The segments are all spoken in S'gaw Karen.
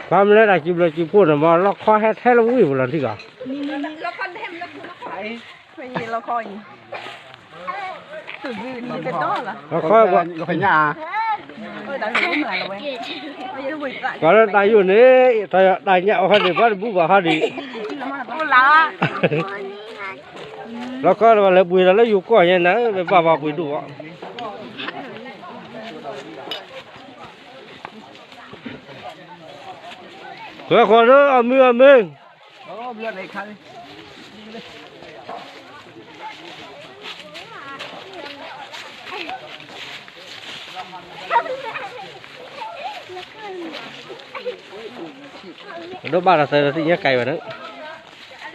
ဘၣ်မနုၤလၢတၢ်စုဘျုးစုဖှိၣ်န့ၣ် မ့ၢ်လီၢ်ခီဟဲထဲလၢဝံၣ်ပူၤလီၤထံၣ်ကီး, လီၢ်ခီ, ပှၤလၢတၢ်ယိၣ်န့ၣ် တၢ်ညၣ်အီၣ်ခီန့ၣ် ဘၣ်တဘူၣ်ဘၣ်ဟီဒံး, လီၢ်ခီလၢပှဲၤဒီးလၢယိၤကီၢ်ညါန့ၣ် ပဘၣ်ပှၤပှ့ၤဒိၣ်ဘၣ်. ပှဲၤဃီၤလၢအမုာ်အမုာ်, ဒိးဘၣ်ဒီးသၢဒီးသ့ၣ်ညါကဲဘၣ်န့ၣ် အံၤမ့ၢ်တဘ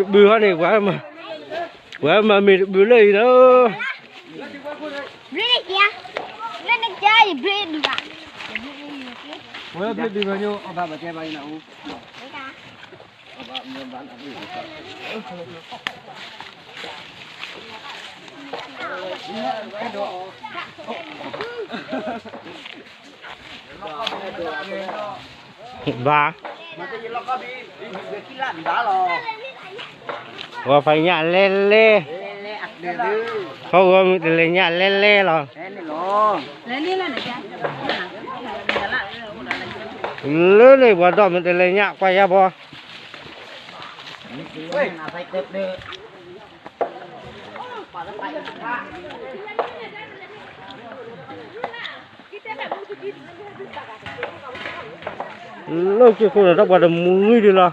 ုဟီန့ၣ်, ပှၤမၤမ့ၢ်တဘုလၢအံၤလီၤ. ဘၣ်, ပှၤဖးညၣ်လဲလဲ, ခီဂီၤမ့ၢ်တလဲၤညၣ်လဲလဲလီၤ. လၢန့ၣ်ပှၤဒီးမ့ၢ်တလဲၤညၣ်ကွၢ်ယါဘီ လၢက့ၤခိၣ်န့ၣ် တၢ်ပှၤတမူနွံဒံးလီၤ.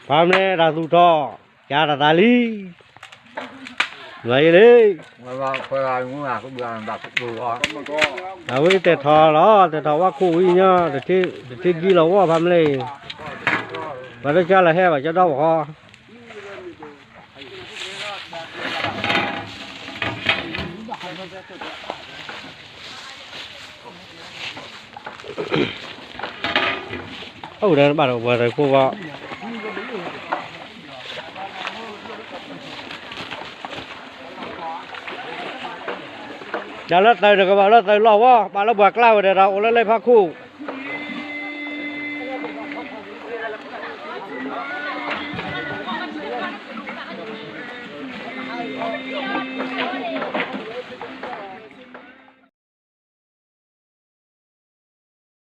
ပှၤမ့ၢ်တၢ်သူၣ်ထီၣ်, ကၢ်တၢ်သးလံ, မၤယဲလံ, အဝဲတဲထီၣ်လီၤ, တဲထီၣ်ဝဲခိၣ်ဝံၤညီ, တထံၣ်ဒ်လီၤဝီဖးမ့ၢ်လံ, ပှၤတကၢ်လၢဟဲဘၣ်ကၠီဒီဘၣ်ဃီ အိၣ်ဒီးဘၣ်ဒီးပှၤတဖိဘၣ်, တၢ်လၢသုးန့ၣ်ကဘၣ်လၢသုးလီၢ်ဝီ, ဘၣ်လၢပှၤကျါဝဲဒီးတၢ်အိၣ်လၢလၢဖးခိၣ်